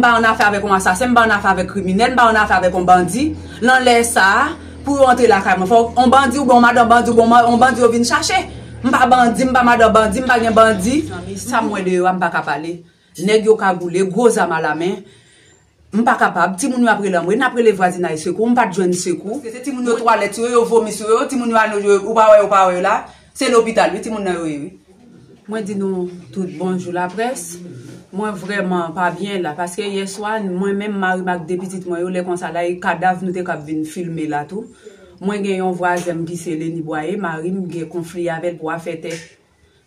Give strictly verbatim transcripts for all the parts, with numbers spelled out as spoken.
M pa annafè avèk yon asasen, m pa annafè avèk kriminèl, m pa annafè avèk yon bandi. Nan lè sa a, pou yo antre lakay mwen, fò yon bandi oubyen yon madan bandi oubyen yon ma- yon bandi yo vin chache. M pa bandi, m pa madan bandi, m pa gen bandi. Zanmi, sa m wè deyò a, m pa ka pale. Nèg yo kagoule, gwo zam alamen. M pa kapab. Timoun yo ap rele anmwe, n ap rele vwazinay sekou, m pa t jwenn sekou. Paske se timoun yo twalèt sou yo, yo vomi sou yo, timoun yo al, ou pa wè, ou pa wè yo la. Se lopital, wi, timoun nan yo ye, wi. Mwen di nou tout bonjou laprès. Mwen vrèman pa byen la, paske yè swa, mwen menm, mari m ak de pitit mwen yo, lè konsa la, e kadav nou te kab vin filme la tou. Mwen gen yon vwazen m ki se Leni Bwaye, mari m gen konfli avè l pou afè tè.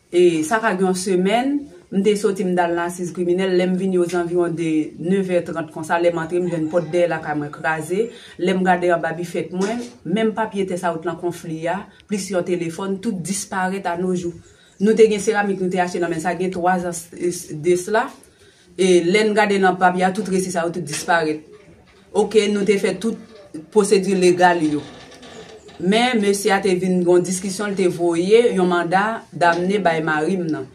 E sa ka gen yon semèn, m te soti m t al nan asiz kriminèl, lè m vini ozanviwon de nevè trant konsa, lè m antre, m jwenn pòt dèyè lakay mwen kraze. Lè m gade anba bifèt mwen, menm papye tè sa yo t lan konfli a, plis yon telefòn, tout disparèt a no jou. Nou te gen seramik nou te achte nan men sa gen twa zan de sla. E lè n gade nan papye a, tout resi sa yo tout disparèt. Oke, nou te fè tout pwosedi legal yo. Men mesye a te vin gon diskisyon, li te voye yon manda damne bay mari m nan.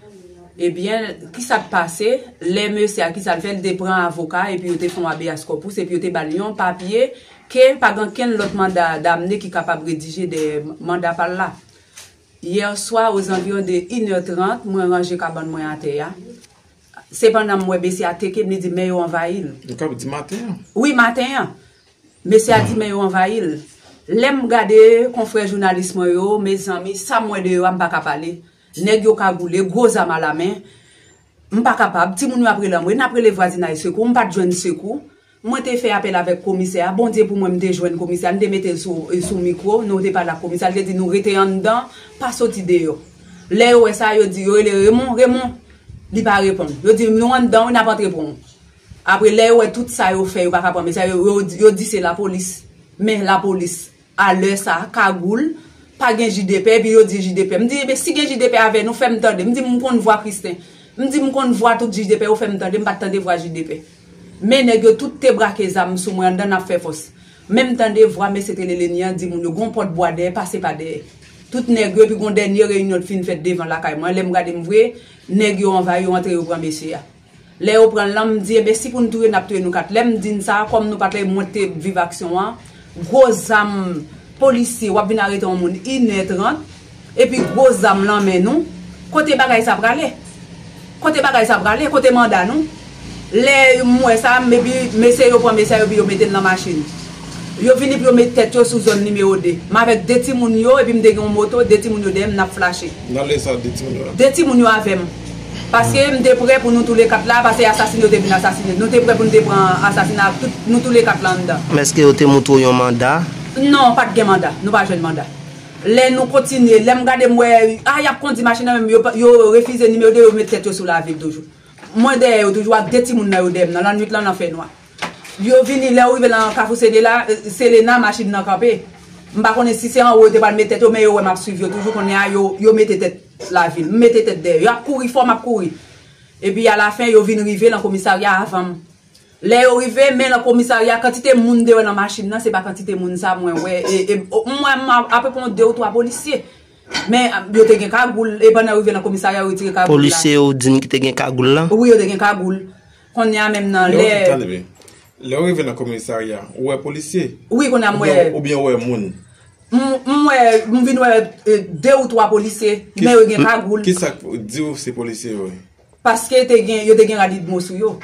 Ebyen, kisa k pase? Lè mesye a, kisa l fè? Li te pran avoka, epi yo te fè yon habeas corpus, epi yo te ba l yon papye ke pa gen okenn lòt manda damne ki kapab redije dèyè manda pa l la. Yè swa, ozanviwon de inè trant, mwen ranje kabann mwen atè a. Sepandan, m wè mesye a teke m, li di, men yo anvayi l. Ou kab di maten an? Wi, maten an. Mesye a di, men yo anvayi l. Lè m gade konfrè jounalis mwen yo, mezanmi, sa m wè deyò a, m pa ka pale. Nèg yo kagoule, gwo zam alamen. M pa kapab. Timoun yo ap rele anmwe, n ap rele vwazinay sekou, m pa t jwenn sekou. Mwen te fè apèl avèk komisè a. Bondye pou mwen, m te jwenn komisè a. M te mete l sou, sou mikwo. Nou te pale ak komisè a. Li te di nou rete anndan, pa soti deyò. Lè yo wè sa, yo di, yo rele Remon, Remon. Li pa reponn. Yo di nou anndan, wi, n ap antre pran w. Apre, lè yo wè tout sa yo fè, yo pa ka pran mesye a, yo, yo, yo di se lapolis. Men lapolis. A lè sa, kagoul, pa gen jidepè, epi yo di jidepè. M di, ebyen, si gen jidepè avè nou, fè m tande. M di, m konn vwa Kristen. M di, m konn vwa tout jidepè, yo fè m tande, m pa t tande vwa jidepè. Men nèg yo tout te brake zam sou mwen anndan, n ap fè fòs. Men m tande vwa mesye te rele Leni an, di moun yo, gon pòt bwa dèyè, pase pa dèyè. Tout nèg yo, epi gon dènye reyinyon t fin fèt devan lakay mwen. Lè m gade m vre, nèg yo anvayi, yo antre, yo pran mesye a. Lè yo pran l lan, m di, ebyen, si pou n touye, n ap touye nou kat. Lè m di n sa, kòm nou pa t la, mwen te viv aksyon an, gwo zam, polisye, w ap vin arete yon moun inè trant, epi gwo zam lan men nou, kote bagay sa prale? Kote bagay sa prale? Kote manda nou? Lè m wè sa, m, epi mesye yo pran mesye a, epi yo mete l nan machin. Yo vini pou yo met tèt yo sou zòn nimewo de. M avèk de timoun yo, epi m te gen yon moto, de timoun yo dèyè m, n ap flache. Nan lè sa, de timoun yo la? De timoun yo avè m. Paske m te prè pou nou toulekat la, paske asasen yo te vin asasinen. Nou te prè pou nou te pran asasina ak tout, nou toulekat la anndan. Men èske yo te montre w yon manda? Non, pa t gen manda. Nou pa jwenn manda. Lè nou kontinye, lè m gade m wè, a, y ap kondi machin nan menm, yo, yo refize nimewo de, yo met tèt yo sou lavil toujou. Mwen dèyè yo toujou ak de timoun nan yo dèyè m nan, lannwit lan nan fènwa. Yo vini, lè yo rive nan Kafou Sede la, Selena, machin nan kanpe. M pa konnen si se anwo yo te pral met tèt yo, men yo wè m ap swiv yo toujou, kounye a yo, yo mete tèt lavil. M mete tèt dèyè. Y ap kouri fò, m ap kouri. Epi alafen, yo vin rive nan komisarya avan m. Lè yo rive, men nan komisarya, kantite moun m te wè nan machin nan, se pa kantite moun sa mwen wè. E, e, o, m wè m a, apeprè yon de ou twa polisye. Men yo te gen kagoul, e pandan yo rive nan komisarya, yo retire kagoul la. Polisye yo di n ki te gen kagoul lan? Wi, yo te gen kagoul. Kounye a menm nan lè. Lè w, tande byen. Lè w rive nan komisarya, ou wè polisye? Wi, kounye a m wè. Oubyen, oubyen ou wè moun? M, m wè, m vin wè, e, de ou twa polisye, men yo gen kagoul. Ki sa k di w se polisye yo ye? Paske te gen, yo te gen rad idmo sou yo.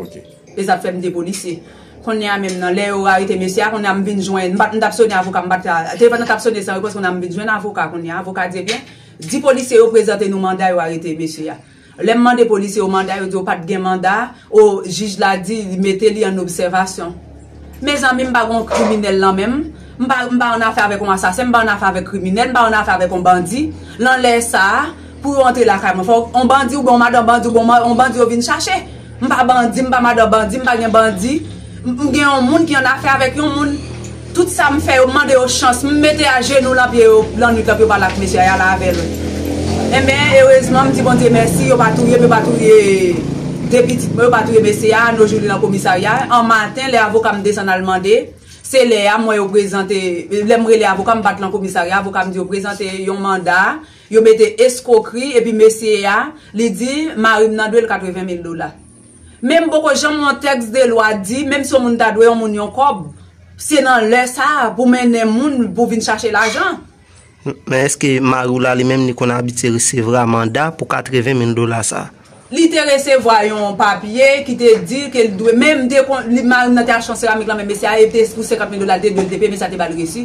Ok. E sa fè m te polisye. Kounye a menm nan, lè yo arete mesye a, kounye a m vin jwenn, m pa t, m t ap sone avoka, m pa t, telefòn nan t ap sone san repons, kounye a m vin jwenn avoka, kounye a avoka di, ebyen, di polisye yo prezante nou manda yo arete mesye a. Lè m mande polisye yo manda, yo di yo pa t gen manda, o, jij la di li mete li an obsèvasyon. Mezanmi, m pa gon kriminèl nan men m. M pa, m pa annafè avèk yon asasen, m pa annafè avèk kriminèl, m pa annafè avèk yon bandi. Nan lè sa a, pou yo antre lakay mwen, fò yon bandi oubyen yon madan bandi oubyen yon ma- yon bandi yo vin chache. M pa bandi, m pa madan bandi, m pa gen bandi. M, m gen yon moun ki annafè avèk yon moun. Tout sa m fè, yo m mande yo chans. M mete ajenou lan pye yo, lannwit lan pou yo pale ak mesye a, y al avè l. Enben, erezman, m di Bondye mèsi, yo pa touye m, yo pa touye de pitit mwen, yo pa touye mesye a, nou joure nan komisarya. An maten, lè avoka m desann al mande, se lè a m wè yo prezante, lè m rele avoka m, m pa t lan komisarya, avoka m di yo prezante yon manda, yo mete eskwokri, epi mesye a, li di, mari m nan dwe l katreven mil dola. Men m poko janm wè yon tèks de lwa di, menm si yon moun ta dwe yon moun yon kòb, se nan lè sa a pou mennen moun pou vin chache lajan. Men èske mari w la li menm li konn abitye resevwa manda pou katreven mil dola sa? Li te resevwa yon papye ki te di ke l dwe, men m te kon, li, mari m nan te achte yon seramik lan, men mesye a, e te pou senkant mil dola, li te dwe l te peye, mesye a te ba l resi.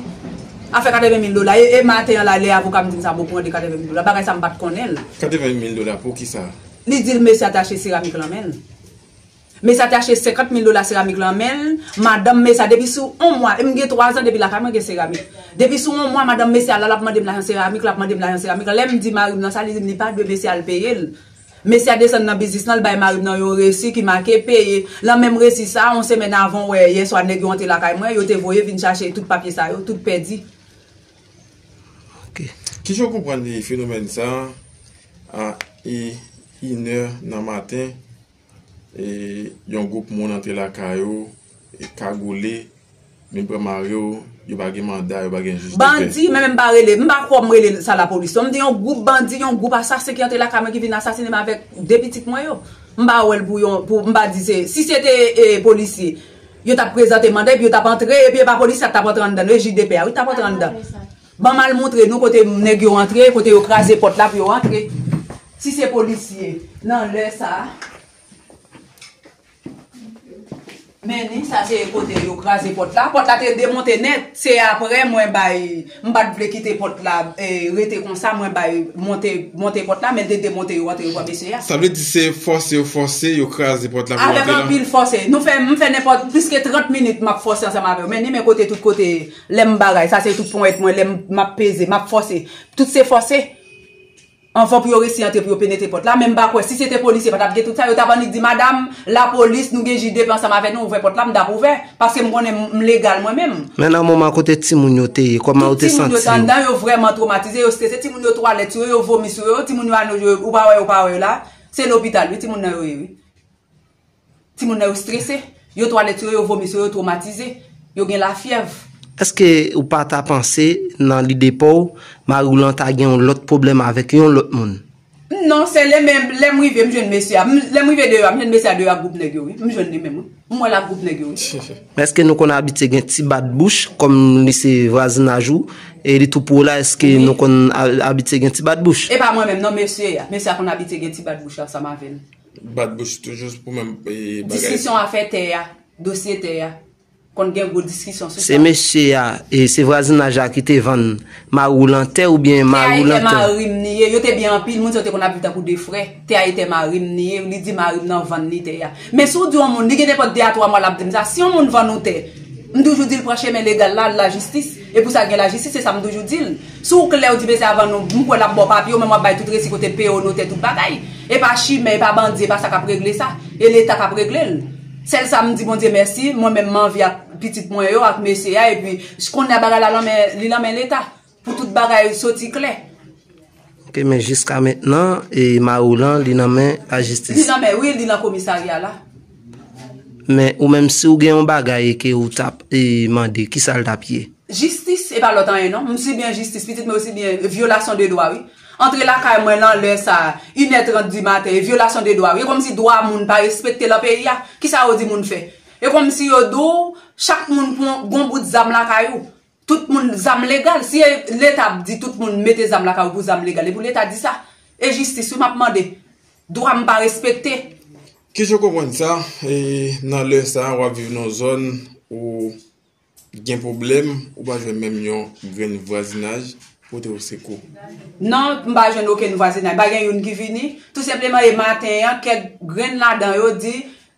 Afè katreven mil dola, e, e maten an la, lè avoka m di m sa, bon, pou mande katreven mil dola, bagay sa m pa t konnen l. Katreven mil dola pou ki sa? Li di l mesye a te achte seramik lan men l. Mesye a te achte senkant mil dola seramik lan men l. Madanm mesye a, depi sou yon mwa, e m gen twa zan depi lakay mwen gen seramik. Depi sou yon mwa, madanm mesye a la, l ap mande m lajan seramik, l ap mande m lajan seramik. Lè m di mari m nan sa, li di m li pa dwe mesye a, l peye l. Mesye a desann nan biznis lan, l bay mari m nan yon resi ki make peye. Lan menm resi sa, yon semèn avan, w wè, yè swa nèg yo antre lakay mwen, yo te voye vin chache tout papye sa yo, tout pèdi. Ok. Kijan w konprann fenomèn sa a, e, inè nan maten, e, yon gwoup moun antre lakay ou, e, kagoule, vin pran mari w, yo pa gen manda, yo pa gen jij de pè. Bandi, men m pa rele, m pa kwè m rele sa lapolis non. M di yon gwoup bandi, yon gwoup asasen ki antre lakay mwen ki vin asasine m avèk de pitit mwen yo. M pa wè l pou yon, pou, m pa di se, si se te, e, polisye, yo t ap prezante manda epi yo t ap antre, epi e pa polisye a t ap antre anndan, e jij de pè a, wi, t ap antre anndan. Ban m al montre nou kote nèg yo antre, kote yo kraze pòt la pou yo antre. Si se polisye, nan lè sa a, men ni, sa se kote yo kraze pòt la. Pòt la te demonte nèt. Se apre mwen bay, m pa t vle kite pòt la, e, rete konsa, mwen bay monte, monte pòt la, men l te demonte, yo antre, yo pran mesye a. Sa vle di se fòse yo fòse, yo kraze pòt la pou yo antre la? Avèk anpil fòse. Nou fè, m fè nenpòt plis ke trant minit m ap fòse ansanm avè yo. Men ni men kote, tout kote, lè m bagay, sa se tout ponyèt mwen, lè m ap peze, m ap fòse. Tout se fòse. Anvan pou yo resi antre pou yo penetre pòt la, men m pa kwè, si se te polisye, pa t ap gen tout sa, yo t ap annik di, madanm, lapolis, nou gen jij de pè ansanm avè nou, ouvè pòt la, m t ap ouvè, paske m konnen m, m legal mwen menm. Men nan moman kote timoun yo te ye, kòman yo te santi yo? Tout timoun yo te anndan, yo vrèman twomatize, yo strese, timoun yo twalèt sou yo, yo vomi sou yo, timoun yo anoj yo, ou pa wè yo, ou pa wè yo la, se lopital wi, timoun nan yo ye wi. Timoun nan yo strese, yo twalèt sou yo, yo vomi sou yo, yo twomatize, yo gen lafyèv. Èske ou pa ta panse, nan lide pa w, mari w lan ta gen yon lòt pwoblèm avèk yon lòt moun? Non, se lè men, lè m rive, m jwenn mesye a. M, lè m rive deyò a, m jwenn mesye a deyò ak gwoup nèg yo, wi. M jwenn li menm, wi. M wè l ak gwoup nèg yo, wi. Men èske nou konn abitye gen ti bat bouch, kòm li se vwazinaj ou, e li tou pre w la, èske nou konn a, abitye gen ti bat bouch? E pa mwen menm, non, mesye a. Mesye a konn abitye gen ti bat bouch ansanm avè l. Bat bouch toujou pou menm bagay. Diskisyon afè tè a, dosye tè a. Konn gen gwo diskisyon sou sa. Se mesye a, e se vwazinaj la ki te vann mari w lan tè oubyen mari w lan tè? Tè a e tè mari m li ye. Yo te byen anpil, moun sa yo te konn ap viv tankou de frè. Tè a e tè mari m li ye, li di mari m nan vann li tè a. Men si w di yon moun, li gen nenpòt de a twa mwa l ap di m sa, si yon moun vann ou tè, m toujou di l pran chemen legal la, al lajistis. E pou sa gen lajistis, se sa m toujou di l. Si w klè, w di mesye a vann ou, m kwè l ap ba w papye, ou menm w ap bay tout resi kote peye w notè, tout bagay. E pa chimè, e pa bandi, e pa sa k ap regle sa. E Leta k ap regle l. Sèl sa m di Bondye mèsi, mwen menm m anvi ak pitit mwen yo, ak mesye a, epi kounye a bagay la nan men, li nan men Leta. Pou tout bagay soti klè. Ok, men jiska mentnan, e mari w lan, li nan men lajistis? Li nan men, wi, li nan komisarya la. Men ou menm, si w gen yon bagay ke ou t ap, e, mande, kisa l t ap ye? Jistis, e pa lòt anyen non. M sibyen jistis, pitit mwen yo sibyen vyolasyon de dwa, wi. Antre lakay mwen lan lè sa a, inè trant di maten, e vyolasyon de dwa, wi. E kòmsi dwa moun pa respekte lan peyi a. Kisa yo di moun fè? E kòmsi yo di w, chak moun pran gon bout zam lakay ou. Tout moun zam legal. Si e Leta ap di tout moun mete zam lakay ou pou zam legal, e pou Leta di sa. E jistis, wi, m ap mande. Dwa m pa respekte. Kijan w konprann sa? E nan lè sa a, w ap viv nan yon zòn ou gen pwoblèm, ou pa jwenn menm yon grenn vwazinaj pote w sekou? Non, m pa jwenn okenn vwazinaj. Pa gen youn ki vini. Tou senpleman, e maten an, kèk grenn ladan yo di,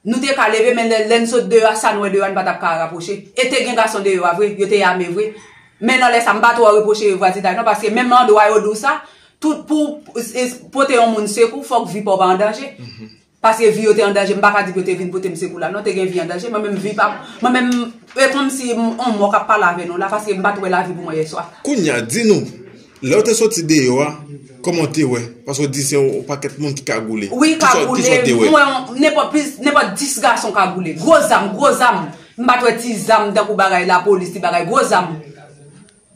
nou te ka leve, men lè, lè n sot deyò a, sa n wè deyò a, n pa t ap ka rapwoche. E te gen gason deyò a vre, yo te ame vre. Men nan lè sa, m pa twò repwoche vwazinaj non, paske menm andwa yo di w sa, tout pou, e, pote yon moun sekou, fòk vi pa w pa an danje. Paske vi yo te an danje, m pa ka di ke yo te vin pote m sekou la non, te gen vi an danje, mwen menm vi pa m, mwen menm, e kòmsi m, on mò k ap pale avè nou la, paske m pa t wè lavi pou mwen yèswa. Kounye a, di nou, lè w te soti deyò a, kòman w te wè? Paske w di se yon pakèt moun ki kagoule. Wi, kagoule, m wè nenpòt plis, nenpòt dis gason kagoule. Gwo zam, gwo zam. M pa t wè ti zam tankou bagay lapolis, ti bagay, gwo zam.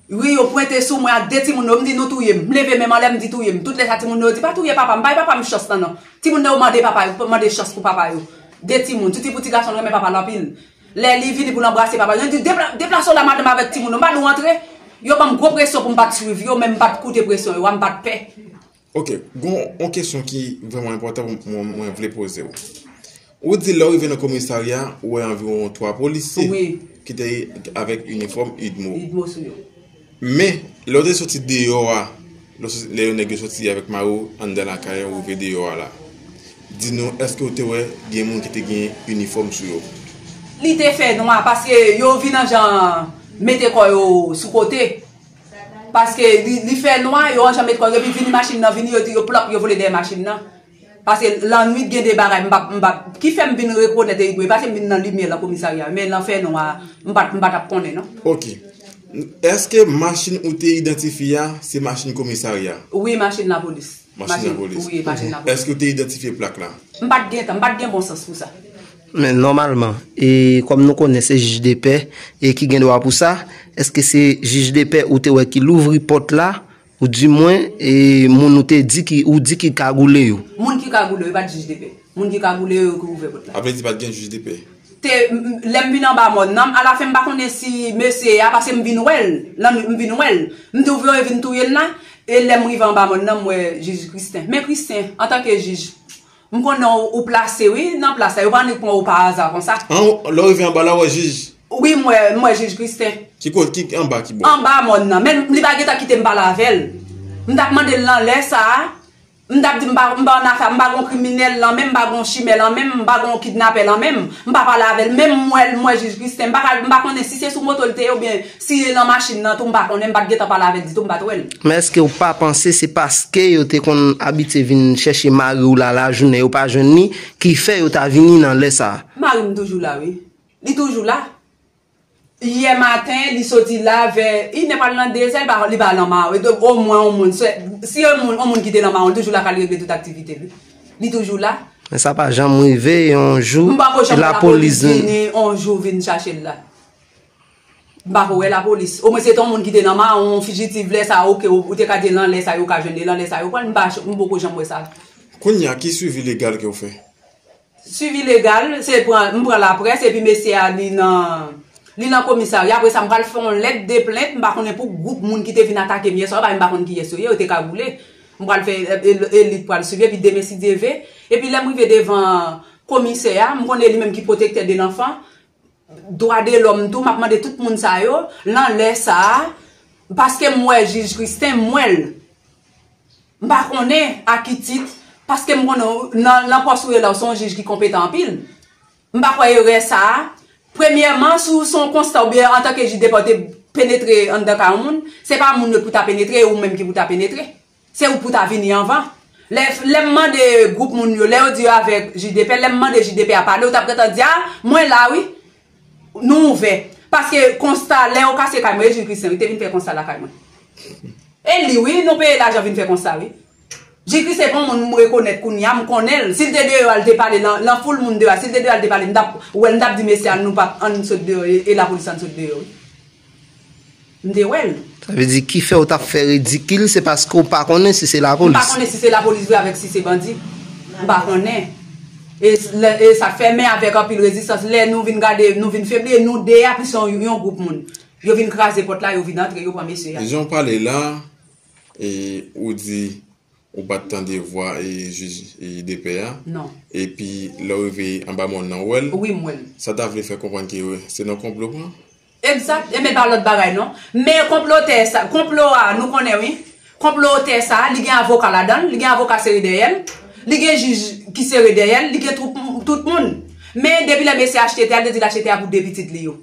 Wi, yo pwente sou mwen ak de timoun yo, m di nou touye m. M leve men m anlè, m di touye m. Tout lè sa timoun yo di pa touye papa m, bay papa m chans lan non. Timoun yo mande papa yo, mande chans pou papa yo. De timoun, sou ti pou ti gason l renmen papa l anpil. Lè li vini pou l anbrase papa l, li di, "Depla-, deplase w la madanm avèk timoun yo, m pa di w antre." Yo ban m gwo presyon pou m pa t swiv yo, men m pa t koute presyon yo a, m pa t pè. Ok, gon yon kesyon ki vrèman enpòtan pou mwen, mwen vle poze w. Ou di lè w rive nan komisarya, ou wè anviwon twa polisye ki te avèk inifòm idmo. Idmo sou yo. Men, lè w te soti deyò a, lè w soti- lè yo nèg yo soti avèk mari w anndan lakay an, ou rive deyò a la, di nou, èske w te wè gen moun ki te gen inifòm sou yo? Li te fè nwa, paske yo vin an jan mete kò yo sou kote. Paske li, li fè nwa, yo an jan met kò yo, epi vini machin nan, vini yo, yo plòp, yo vole dèyè machin nan. Paske lannwit gen de bagay, m pa, m pa, ki fè m vin rekonèt e ignore, paske m vin nan limyè lan komisarya, men lan fè nwa, m pa, m pa t ap konnen non. Ok. Èske machin ou te idantifye a, se machin komisarya? Wi, machin lapolis. Machin lapolis. Wi, machin lapolis. Èske ou te idantifye plak la? M pa t gen tan, m pa t gen bon sans pou sa. Men nòmalman, e kòm nou konnen se jij de pè e ki gen dwa pou sa, èske se jij de pè ou te wè ki louvri pòt la, oudimwen e moun ou te di ki, ou di ki kagoule yo? Moun ki kagoule yo, e pa t jij de pè. Moun ki kagoule yo ki ouvè pòt la. Sa vle di pa t gen jij de pè? Te, m- lè m vin anba mòn nan, alafen m pa konnen si mesye a, paske m vin wè l, lannwit m vin wè l. M di w vle yo vin touye l la, e lè m rive anba mòn nan, m wè jij Kristen. Men Kristen, antanke jij, M konnen w, ou plase wi nan plas la, yo pa annik pran w pa aza konsa. An, lè w rive anba la, w wè jij? Wi, m wè, m wè jij Kristen. Ki kote, ki anba, ki bò? Anba mòn nan, men li pa gentan kite m pale avè l. M t ap mande l nan lè sa a, m t ap di m pa, m pa annafè, m pa gon kriminèl lan menm, m pa gon chimè lan menm, m pa gon kidnapè lan menm, m pa pale avè l, men m wè l, m wè jij Kristen, m pa ka, m pa konnen si se sou moto l te ye oubyen si li nan machin nan tou, m pa konnen, m pa t gentan pale avè l ditou, m pa t wè l. Men èske w pa panse se paske yo te konn abitye vin chèche mari w la lajounen, yo pa jwenn li, ki fè yo ta vini nan lè sa a? Mari m toujou la, wi. Li toujou la. Yè maten, li soti la vè inè, pral nan dezè, li pa, li pa nan mawon. Omwen, yon moun, se, si yon moun, yon moun ki te nan mawon, li toujou la k al regle tout aktivite l, wi. Li toujou la. Men sa pa janm rive yon jou lapolis vini. M pako janm wè lapolis vini yon jou vin chache l la. M pako wè lapolis. Omwen se te yon moun ki te nan mawon, yon fijitiv, lè sa a, oke, ou te ka di l nan lè sa a, yo ka jwenn li, nan lè sa a, yo pran l, m pa, m poko janm wè sa. Kounye a, ki swivi legal ke w fè? Swivi legal, se pran, m pran laprès, epi mesye a, li nan, li nan komisarya, apre sa, m pral fè yon lèt de plent, m pa konnen pou gwoup moun ki te vin atake m yè swa, paske m pa konn kiyès yo ye, yo te kagoule. M pral fè, e, e, elit pral swiv, epi demen si Dye ve, epi lè m rive devan komisè a, m konnen li menm ki pwotektè de lanfan, dwa de lòm tou, m ap mande tout moun sa yo, nan lè sa a, paske m wè jij Kristen, m wè l. M pa konnen a ki tit, paske m konnen w, nan, nan pòs ou ye la, w se yon jij ki konpetan anpil. M pa kwè erè sa a. Premyèman, si w se yon konsta oubyen antanke jij de pè w te penetre anndan kay yon moun, se pa moun yo pou ta penetre, e ou menm ki pou ta penetre. Se ou pou ta vini anvan. Lè, lè m mande gwoup moun yo, lè yo di yo avèk jij de pè, lè m mande jij de pè a pale, ou t ap gentan di, a, mwen la wi. Nou ouvè. Paske konsta, lè yo kase kay mwen, e jij Kristen wi te vin fè konsta lakay mwen. E li wi, nou peye lajan vin fè konsta wi. Jij Kristen se yon moun m rekonèt kounye a, m konnen l. Si l te deyò a, l te pale nan, nan foul moun deyò a, si l te deyò a, l te pale, m t ap wè l, m t ap di mesye a, nou p ap, ann sot deyò, e, e lapolis ann sot deyò wi. M te wè l. Sa vle di ki fè w t ap fè ridikil, se paske w pa konnen si se lapolis. M pa konnen si se lapolis vre avèk si se bandi. M pa konnen. E, e sa k fè, men avèk anpil rezistans, lè nou vin gade, nou vin febli, e nou de a plis yon, yon gwoup moun. Yo vin kraze pòt la, yo vin antre, yo pran mesye a. Jan w pale la, e, ou di ou pa t tande vwa e jij e de pè a. Non. Epi lè w rive anba mòn nan, w wè l? Wi, m wè l. Sa ta vle fè konprann ke se nan konplo pran? Egzak, ebyen pa lòt bagay non. Men konplotè sa, konplo a, nou konnen wi. Konplotè sa, li gen avoka ladan l, li gen avoka sere dèyè l, li gen jij ki sere dèyè l, li gen tout, tout moun. Men depi lè mesye achte tè a, li te di l achte tè a pou de pitit li yo.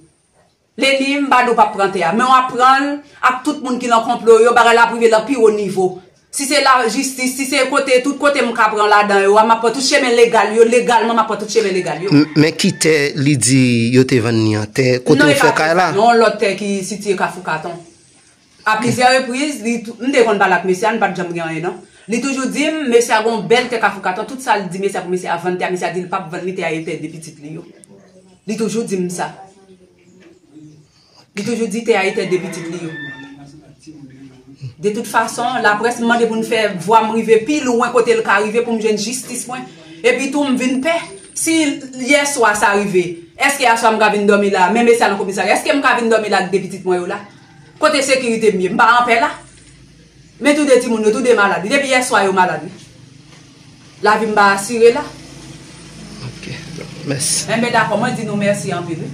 Leni, m pa di w p ap pran tè a, men w ap pran l ak tout moun ki nan konplo yo, bagay la ap rive nan pi wo nivo. Si se lajistis, si se kote, tout kote m ka pran ladan yo a, m ap pran tout chemen legal yo, legalman m ap pran tout chemen legal yo. M, men ki tè li di yo te vann li an? Tè kote w fè kay la? Non, e pa tè sa, non, yon lòt tè ki sitiye Kafou Katon. A plizyè repriz, li tou, m te konn pale ak mesye a, n pa t janm gen anyen non. Li toujou di m, mesye a gen yon bèl tè Kafou Katon, tout sa l di mesye a pou mesye a vann tè a, mesye a di l p ap vann li, tè a e tè de pitit li yo. Li toujou di m sa. Li toujou di tè a e tè de pitit li yo. De tout fason, laprès m mande pou n fè vwa m rive pi lwen kote l ka rive pou m jwenn jistis mwen. Epi tou m vin pè. Si yèswa sa rive, èske aswè a m ka vin dòmi la, menm e sa nan komisarya, èske m ka vin dòmi la ak de pitit mwen yo la? Kote sekirite m ye? M pa anpè la? Men toude timoun yo, toude malad wi. Depi yèswa yo malad wi. Lavi m pa asire la. Ok, mèsi. Enben dakò, mwen di nou mèsi anpil wi.